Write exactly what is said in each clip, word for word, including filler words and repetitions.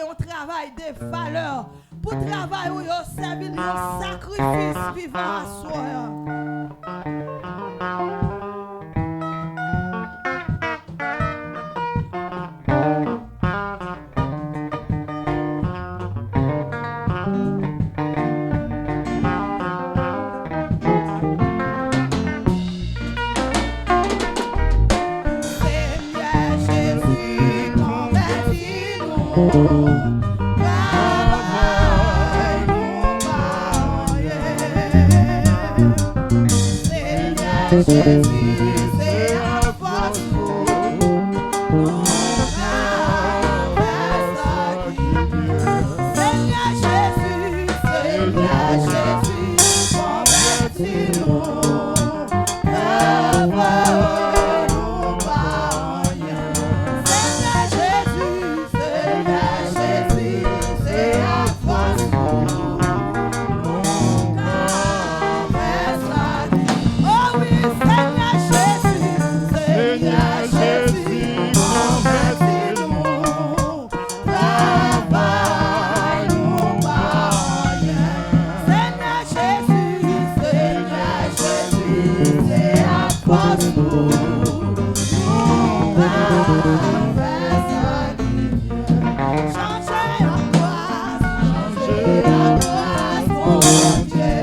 yon travay de valè, pou travay ou yo sèvi l yon sakrifis vivan aswè a. Senyè Jezi, konvèti nou, travay nou pa anyen. Senyè Jezi, se avans ou nou ka fè sa ki dye. Senyè Jezi, Senyè Jezi, konvèti nou, travay nou pa anyen. Senyè Jezi, Senyè Jezi, se avans ou nou ka fè sa ki. O wi, Senyè Jezi, Senyè Jezi, konvèti nou, travay nou pa anyen. Senyè Jezi, Senyè Jezi, se avans ou nou ka fè sa ki byen. Chanje anbras, chanje anbras, Bondye.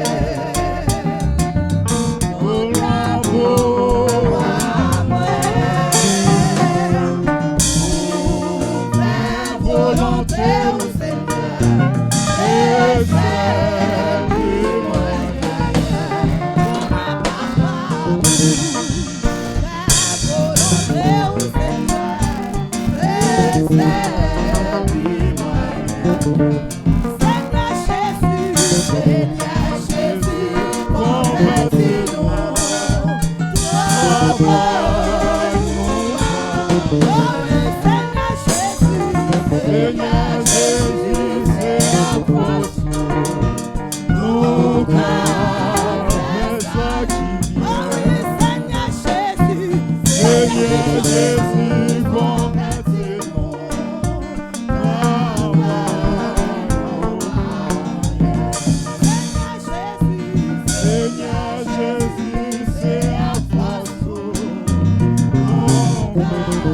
Pou lavo a mwen, pou fè volonte w, Senyè, e sèvi mwen, Senyè. Pou mwen, papa, pou fè volonte w, Senyè, e sèvi mwen. Senyè Jezi, Senyè Jezi, konvèti nou, travay nou pa. O wi, Senyè Jezi, Senyè Jezi, se avans ou nou ka fè sa ki byen. O wi, Senyè Jezi, Senyè Jezi, konvèti nou. Senyè Jezi, se avans ou nou ka fè sa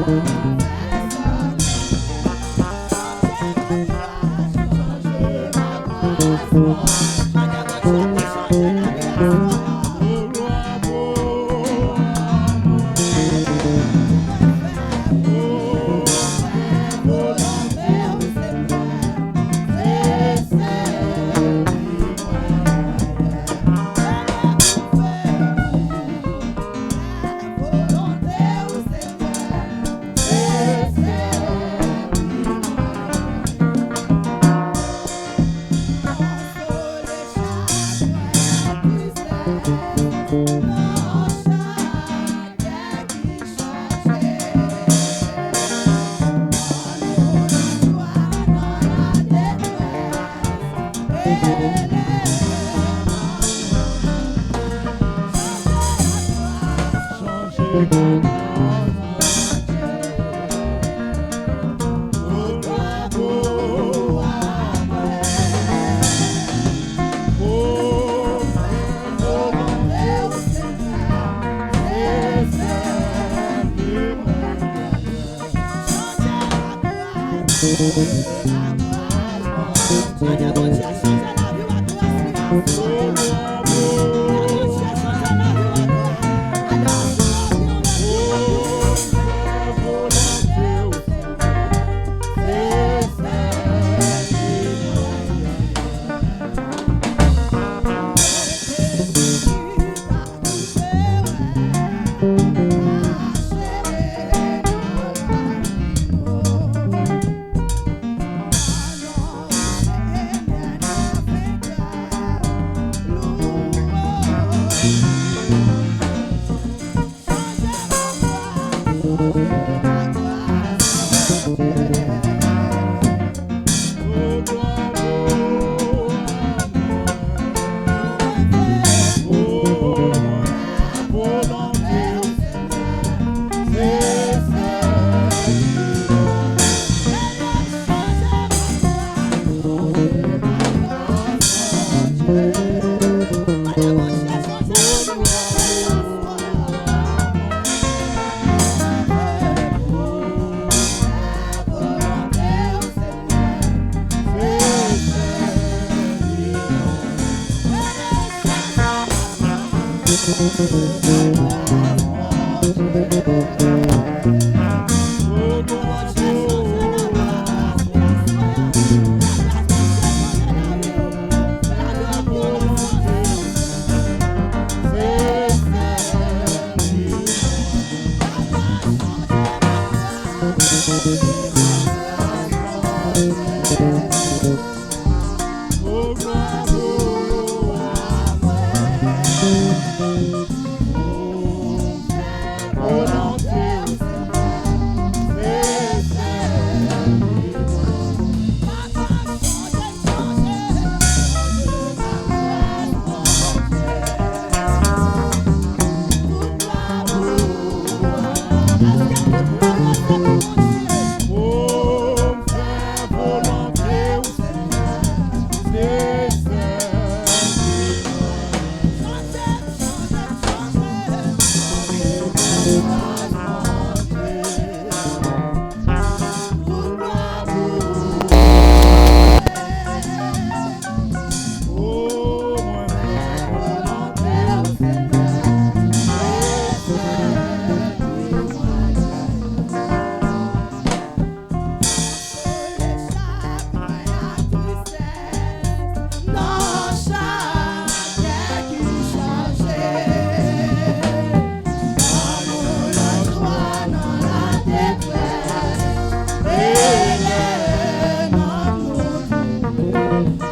ki.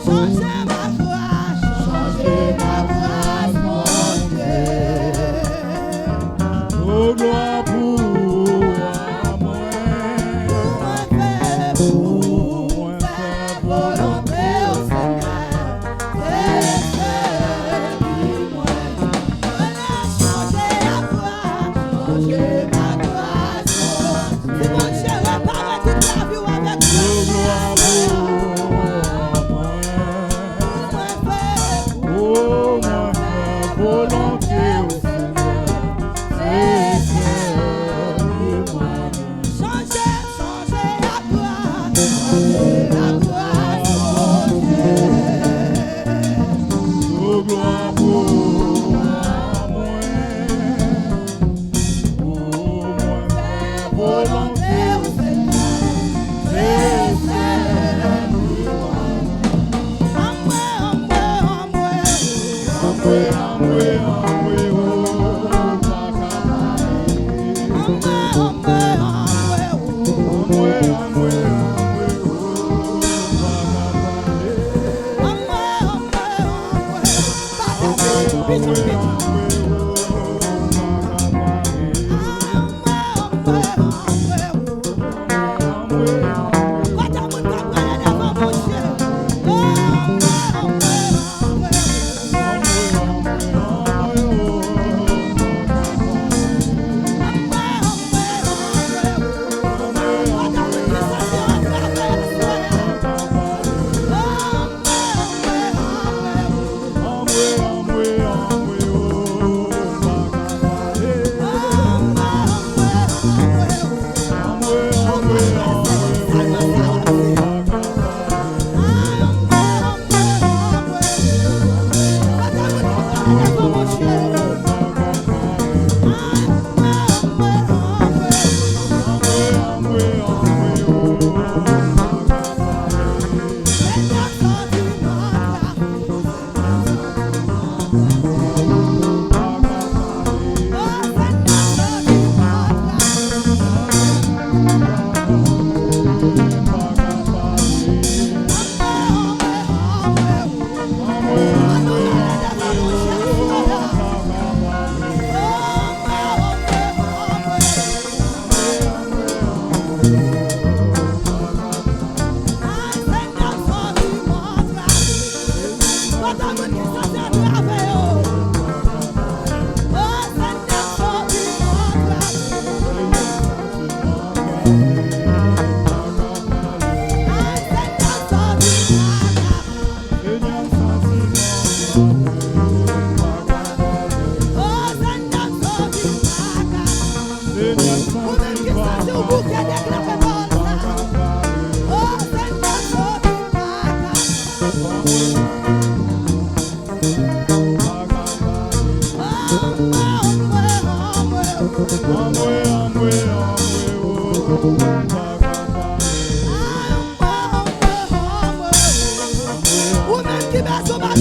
Chanje ma gras, chanje ma gras, Bondye. O glwa pou ou a mwen. Pou mwen fè, pou mwen fè volonte w, Senyè. Se sèvi mwen. Chanje ma gras, chanje ma gras, Bondye. Si Bondye repare tout lavi w avèk gras li a, pou mwen fè, pou mwen fè volonte w, Senyè. Se sèvi mwen. Chanje, chanje la gras, chanje la gras, Bondye. Tout glwa pou ou a mwen. Pou mwen fè volonte w, Senyè, se sèvi mwen. Anmwe, anmwe, anmwe, anmwe, anmwe, anmwe, o, pa ka pale. Anmwe, anmwe, anmwe, o. Anmwe, anmwe, anmwe, o.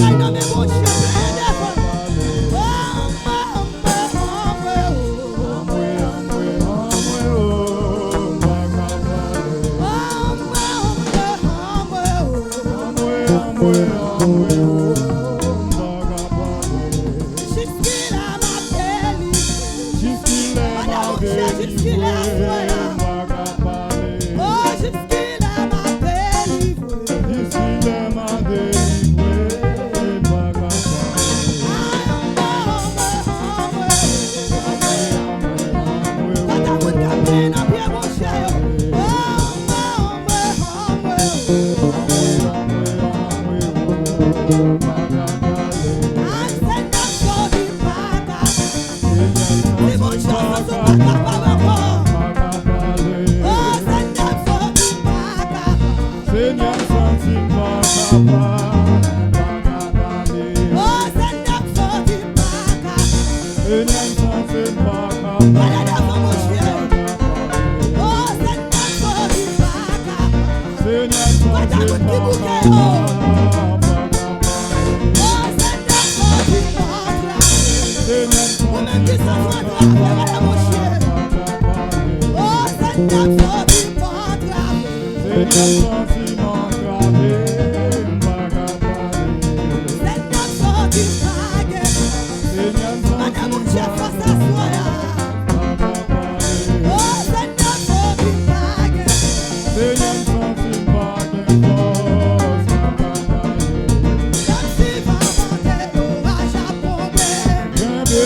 kay nan men Bondye, plenyen devan. Oh, oh, oh, oh, oh. Jiskilè m ap delivre. Jiskilè m ap delivre. Oh, jiskilè m ap delivre. Jiskilè m ap delivre, m pa ka pale. Anmwe, anmwe, anmwe. Kote moun k ap plenyen nan pye Bondye yo? Anmwe, anmwe, anmwe. Ay, Senyè, m sòti m pa ka. Si Bondye santi w pa kapab ankò. Oh, Senyè, m sòti m pa kapab. Senyè, m santi m pa kapab, m pa ka pale. Oh, Senyè, m sòti m pa kapab. Senyè, m santi m pa kapab, m pa ka pale. Oh, Senyè, m sòti m pa kapab. Senyè, m santi m pa kapab, m pa ka pale. Oh, Senyè, m sòti m antrave. Senyè, m santi m pa kapab. Ou menm ki santi w antrave, gade Bondye. Oh, Senyè, m sòti m antrave. Senyè, m santi m antrave, m pa ka pale. Senyè, m sòti m pa gen fòs. Senyè, m santi m pa kapab, m pa ka pale. Oh, Senyè, m sòti m pa gen fòs. Senyè, m santi m pa gen fòs, m pa ka pale. Kòmsi m ap monte, oraj ap tonbe. Kenbe.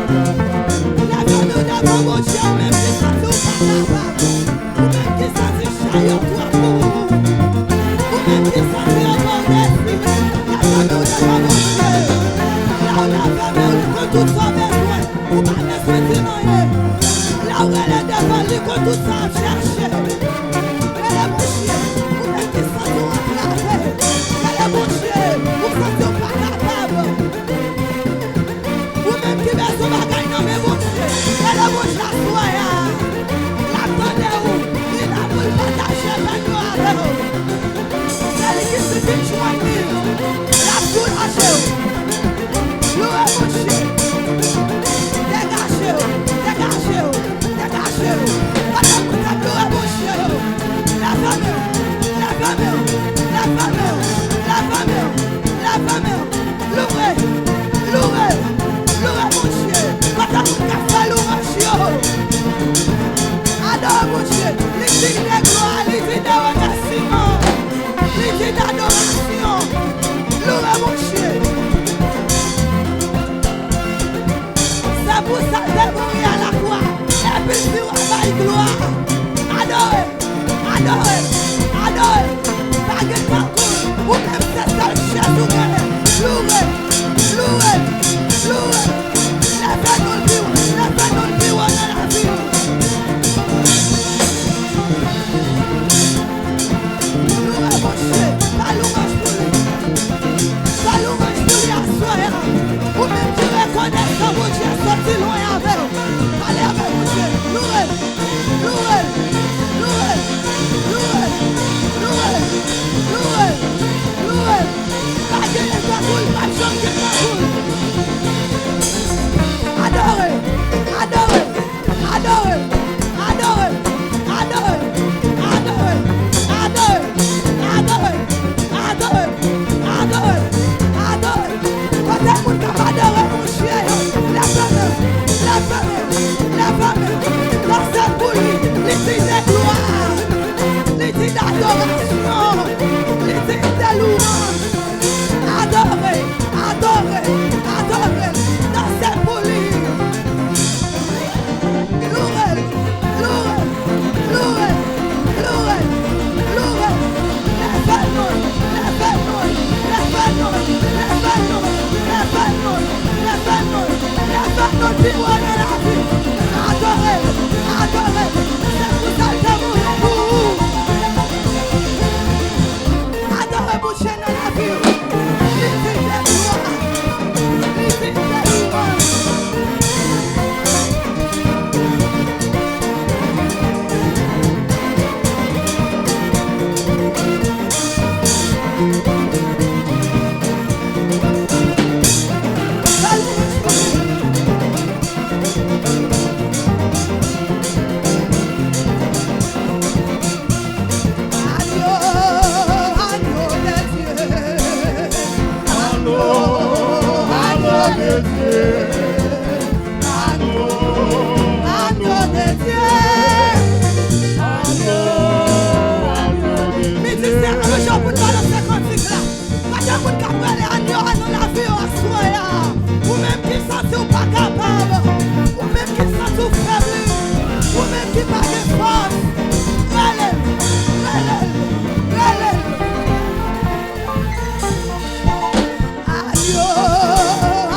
Leve nou devan Bondye, ou menm ki santi w pa kapab. Ou menm ki santi chay yo twò pou ou. Ou menm ki santi yo ba w dezi. Leve nou devan Bondye. Lè w leve men w, li konn tout sa w bezwen. Ou pa bezwen di l anyen. Lè w rele devan l, li konn tout sa w ap chèche. Rele Bondye, ou menm ki santi w antrave. Rele Bondye, ou santi w pa kapab. Vin jwenn li. L ap soulaje w. Louwe Bondye. Degaje w. Degaje w. Degaje w. Pandan moun t ap louwe Bondye yo. Leve men w. Leve men w. Leve men w. Leve men w. Leve men w. Louwe l, louwe l, louwe Bondye. Pandan moun k ap fè lwanj yo, adore Bondye. Li diy de glwa, li diy de remèsiman, li diy de adorasyon. Louwe Bondye. Se pou sa l te mouri a lakwa, epi l di w a bay glwa. Adore. Adore, adore, pa gen tankou l. Ou menm se sèl Jezi w genyen. Louwe, louwe, louwe. Leve non l pi wo, leve non l pi wo nan lavi w. Louwe Bondye, fè lwanj pou li. Fè lwanj pou li aswè a. Ou menm ki rekonesan Bondye soti lwen avè w. Pale avèk Bondye, louwe l. Louwe l, louwe l, louwe l, louwe l, louwe l, louwe l, louwe l. Pa genyen tankou l, p ap janm gen tankou l. Adore, adore, adore, adore, adore, adore, adore, adore, adore, adore, adore. Kote moun k ap adore Bondye yo, leve men, leve men, leve men. Danse pou li, li diy de glwa, li diy de adorasyon, li diy de louwanj. Adore, adore, adore, danse pou li. Louwe l, louwe l, louwe l, louwe l, louwe l. Leve non l, leve non l, leve non l, leve non l, leve non l, leve non l, leve non l pi wo nan lavi. Adore l, adore l. Se pou sa l te mouri pou ou. Adore Bondye nan lavi w. Li diy de glwa. Li diy de louwanj. Fè lwanj pou li. Agneau, agneau de Dieu. Agneau, agneau de Dieu. Agneau, agneau de Dieu. Agneau, agneau de Dieu. Mizisyen, ann jwe pou n balanse kantik la. Pa gen moun k ap rele agno a nan lavi yo aswè a. Ou menm ki santi w pa kapab, ou menm ki santi w febli, ou menm ki pa gen fòs, rele l, rele l, rele l. Agno,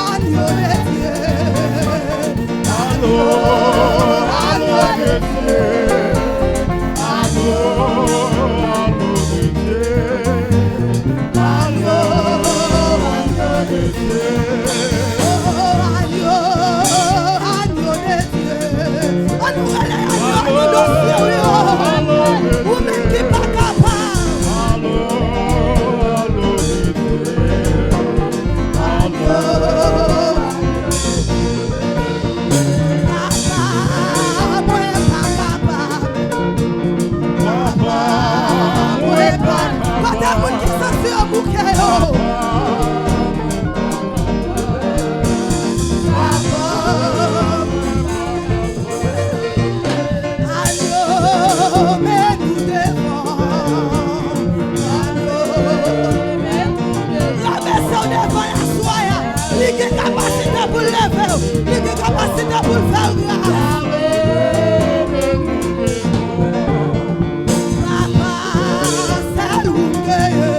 agno de Dye. Agno, agno de Dye. Agno, agno de Dye. Agno, agno de Dye. Oh, agno, agno de Dye. Ann nou rele agno a nan dosye w yo. Ou menm ki pa kapab. Agno, agno de Dye. Agno. Papa, mwen pa kapab. Papa, mwen pa kapab. Kote moun ki santi yo bouke yo? Papa, agno, men nou devan. Agno, men nou devan. Ranvèse w devan l aswè a. Li gen kapasite pou l leve w. Li gen kapasite pou l fè w gras. Papa, sèl ou m genyen.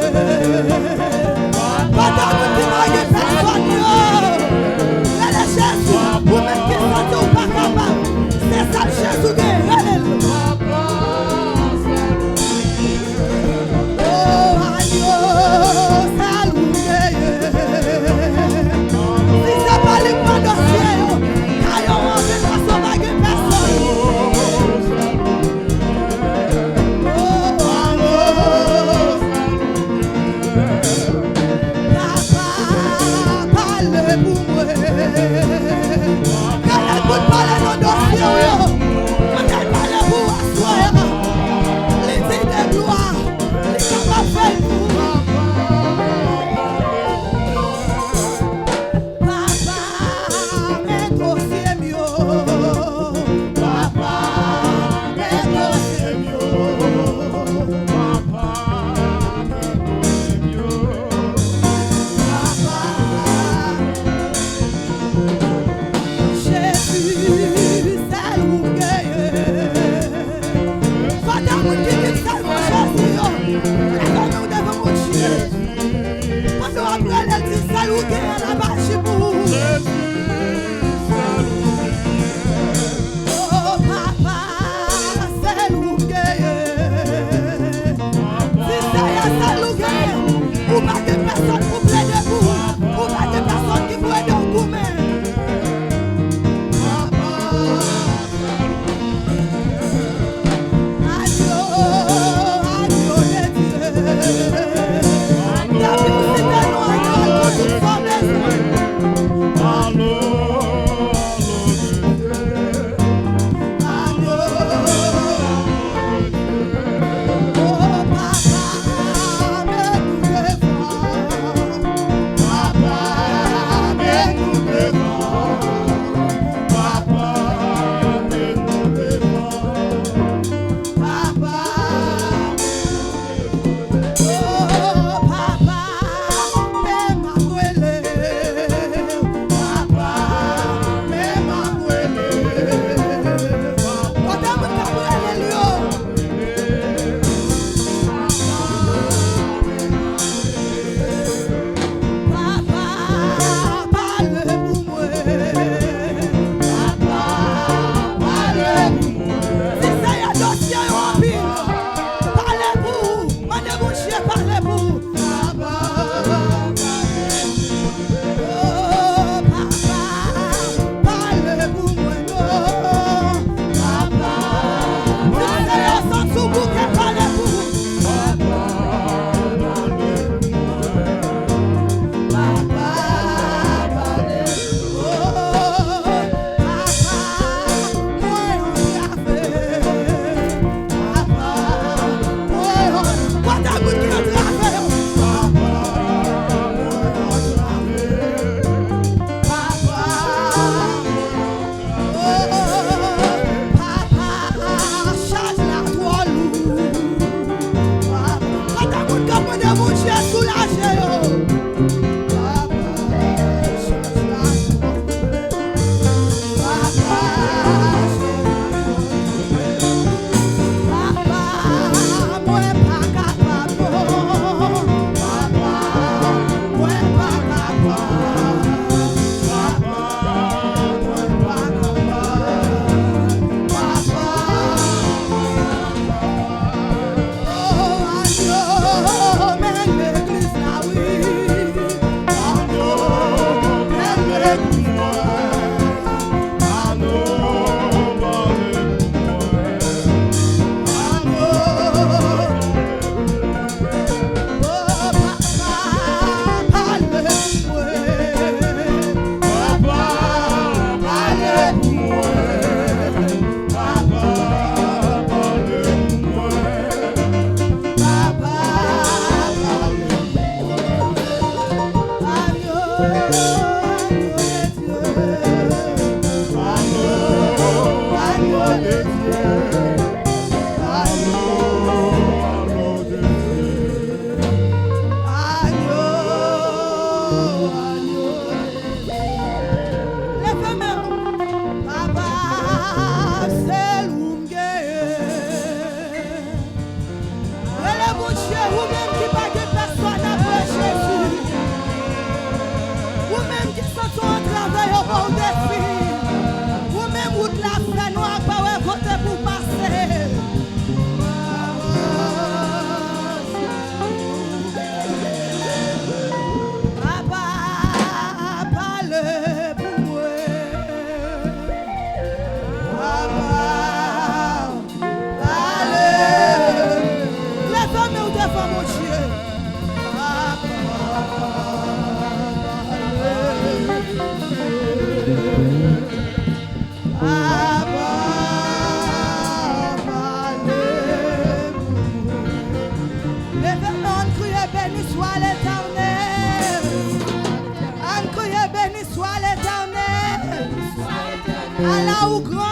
Ala ou gran